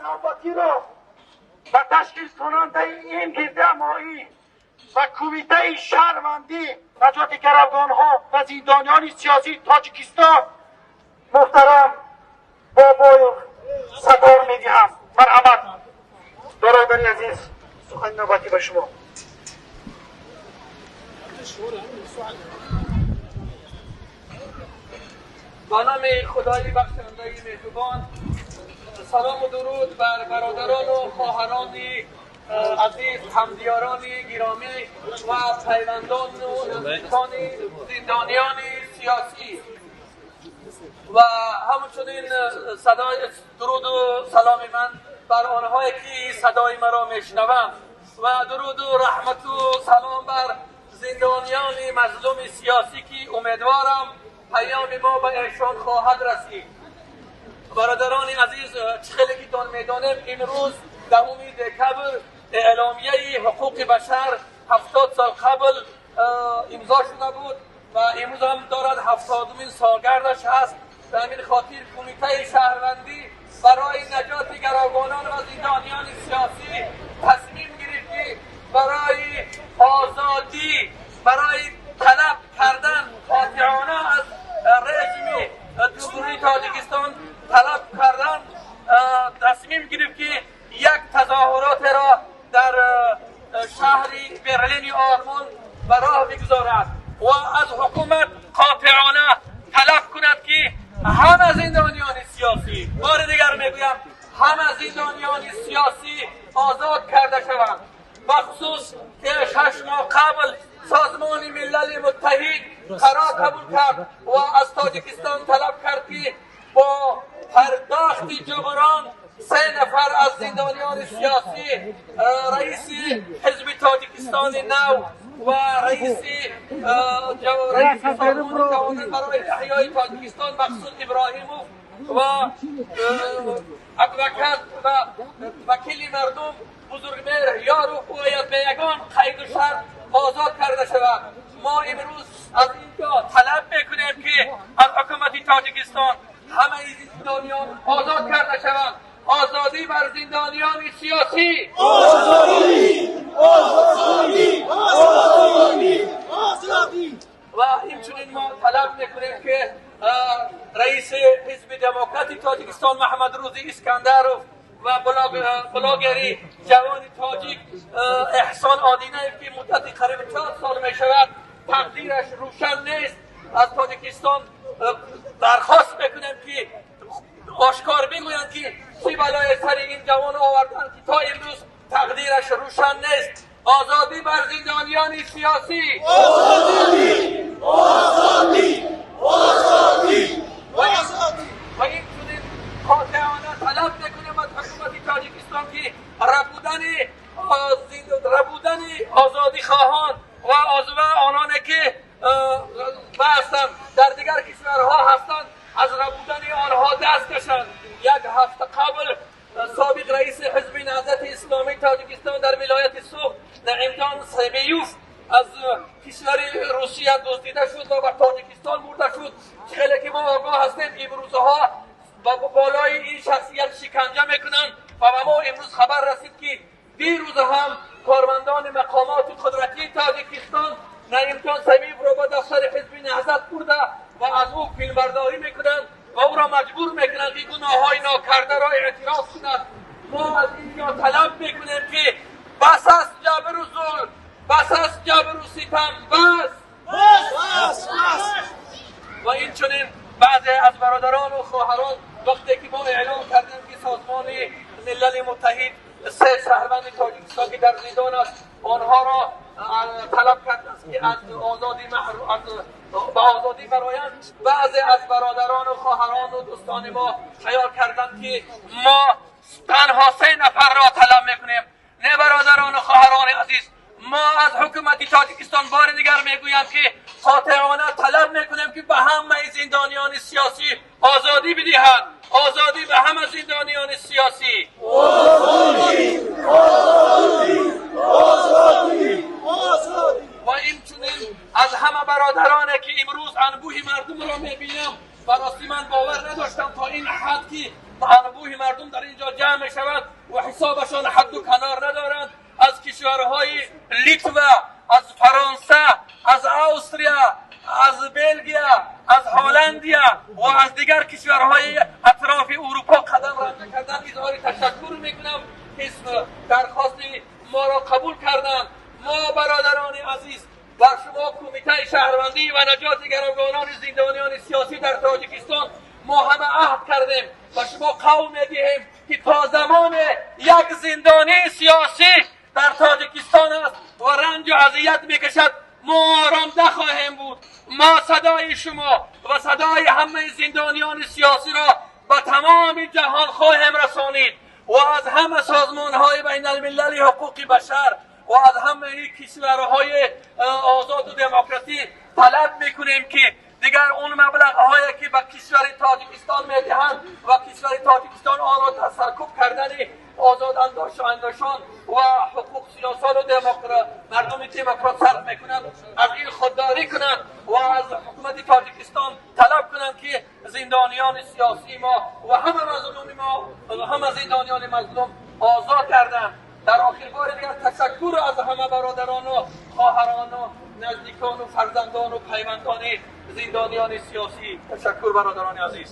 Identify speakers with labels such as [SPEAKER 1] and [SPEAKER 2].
[SPEAKER 1] Навбатиро ба ташкилкунандаи ин гирдиҳамоӣ ва Кумитаи шаҳрвандӣ наҷоти гаравгонҳо ва зиндониёни сиёсии Тоҷикистон муҳтарам Бобоев садор медиҳам. Марҳамат, бародари азиз, сухани навбатӣ ба шумо.
[SPEAKER 2] Ба номи Худои бахшандаи меҳрубон, салому дуруд бар бародарону хоҳарони азиз, ҳамдиёрони гиромӣ ва пайвандону наздикони зиндониёни сиёсӣ ва ҳамчунин садои дуруду саломи ман бар онҳое ки садои маро мешунаванд ва дуруду раҳмату салом бар зиндониёни мазлуми сиёсӣ, ки умедворам паёми мо ба эшон хоҳад расид. Бародарони азиз, чӣ хеле ки медонем, имрӯз 10 декабр эъломияи ҳуқуқи башар 70 сол қабл имзо шуда буд ва имрӯз ҳам дорад 70-умин солгардаш ҳаст. Ба ҳамин хотир Кумитаи шаҳрвандӣ барои наҷоти гаравгонон ва зиндониёни сиёсӣ тасмим гирифт, ки барои озодӣ, барои талаб кардан қотеона аз режими Ҷумҳурии Тоҷикистон талаб кардан, тасмим гирифт, ки як тазоҳуротеро дар шаҳри Берлини Олмон ба роҳ бигузорад ва аз ҳукумат қотеона талаб кунад, ки ҳама зиндониёни сиёсӣ, бори дигар мегӯям, ҳама зиндониёни сиёсӣ озод карда шаванд. Бахусус ки 6 моҳ қабл Созмони Милали Муттаҳид қарор қабул кард ва аз Тоҷикистон талаб кард, ки бо пардохти ҷуброн се нафар аз зиндониёни сиёсӣ, раиси ҳизби Тоҷикистони нав ва раиси Созмони ҷавонон барои эҳёи Тоҷикистон Мақсуд Иброҳимов ва адвокат ва вакили мардум Бузургмеҳр Ёров бояд ба ягон қайду шарт озод карда шавад. Мо имрӯз аз инҷо талаб мекунем, ки аз ҳукумати Тоҷикистон ҳамаи зиндониён озод карда шаванд. Озодӣ бар зиндониёни сиёсӣ!
[SPEAKER 3] Озодӣ, озодӣ, озодӣ, озодӣ!
[SPEAKER 2] Ва инчунин мо талаб мекунем, ки раиси Ҳизби Демократи Тоҷикистон Маҳамадрӯзи Искандаров ва блогери ҷавони тоҷик Эҳсон Одинаев, ки муддати қариби 4 сол мешавад тақдираш рӯшан нест, аз Тоҷикистон дархост мекунем, ки ошкор бигӯянд, ки чӣ балое сари ин ҷавон оварданд, ки то имрӯз тақдираш рӯшан нест. Озодӣ бар зиндониёни сиёсӣ!
[SPEAKER 3] Озодӣ, озодӣ, озодӣ, озодӣ!
[SPEAKER 2] Ва инчунин қотеона талаб мекунем аз ҳукумати Тоҷикистон, ки рабудани озодихоҳон ва ононе ки ҳастанд, дар дигар кишварҳо ҳастанд, аз рабудани онҳо даст кашанд. Як ҳафта қабл собиқ раиси Ҳизби Наҳзати Исломии Тоҷикистон дар вилояти Суғд Наимҷон Самиюв аз кишвари Русия дуздида шуд ва ба Тоҷикистон бурда шуд. Хеле ки мо огоҳ ҳастем, имрӯзаҳо болои ин шахсият шиканҷа мекунанд ва ба мо имрӯз хабар расид, ки дирӯз ҳам кормандони мақомоти қудратии Тоҷикистон Наимҷон Самиевро ба дафтари Ҳизби Наҳзат бурда ва аз ӯ филмбардорӣ мекунанд ва ӯро маҷбур мекунанд, ки гуноҳҳои нокардаро эътироф кунад. Мо аз инҷо талаб мекунем, ки бас аст ҷабру зулм, бас аст ҷабру ситам, бас!
[SPEAKER 3] Бас, бас!
[SPEAKER 2] Ва инчунин баъзе аз бародарону хоҳарон, вақте ки мо эълон кардем, ки Созмони Милали Муттаҳид се шаҳрванди Тоҷикистон, ки дар зиндон аст, онҳоро талаб кардааст, ки аз озодӣ ба озодӣ бароянд, баъзе аз бародарону хоҳарону дӯстони мо хаёл карданд, ки мо танҳо се нафарро талаб мекунем. Не, бародарону хоҳарони азиз, мо аз ҳукумати Тоҷикистон бори дигар мегӯям, ки қотеона талаб мекунем, ки ба ҳамаи зиндониёни сиёсӣ озодӣ бидиҳад. Озодӣ ба ҳама зиндониёни сиёсӣ!
[SPEAKER 3] Озодӣ, озодӣ, озодӣ, озодӣ!
[SPEAKER 2] Ва инчунин аз ҳама бародароне, ки имрӯз анбӯҳи мардумро мебинам, ба ростӣ ман бовар надоштам то ин ҳад, ки анбӯҳи мардум дар ин ҷо ҷамъ мешавад. Ва ҳисобашон ҳадду канор надоранд, аз кишварҳои Литва, аз Фаронса, аз Австрия, аз Белгия, аз Ҳолландия ва аз дигар кишварҳои атрофи Аврупо қадам ранҷа карданд, изҳори ташаккур мекунам, ки дархости моро қабул карданд. Мо, бародарони азиз, бар шумо, Кумитаи шаҳрвандӣ ва наҷоти гаравгонони зиндониёни сиёсӣ дар Тоҷикистон, мо ҳама аҳд кардем ва шумо қавл медиҳем, ки то замоне як зиндонии сиёсӣ дар Тоҷикистон аст ва ранҷу азият мекашад, мо ором нахоҳем буд. Мо садои шумо ва садои ҳамаи зиндониёни сиёсиро ба тамоми ҷаҳон хоҳем расонид ва аз ҳама созмонҳои байналмилали ҳуқуқи башар ва аз ҳамаи кишварҳои озоду демократӣ талаб мекунем, ки дигар он маблағҳое ки ба кишвари Тоҷикистон медиҳанд ва кишвари Тоҷикистон онро дар саркӯб кардани озодандешон ва ҳуқуқшиносону мардуми демократ сарф мекунанд, аз ин худдорӣ кунанд ва аз ҳукумати Тоҷикистон талаб кунанд, ки зиндониёни сиёсии мо ва ҳама мазлуми мо ва ҳама зиндониёни мазлум озод гарданд. Дар охир бори дигар ташаккур аз ҳама бародарону хоҳарону наздикону фарзандону пайвандони зиндониёни сиёсӣ. Ташаккур, бародарони азиз.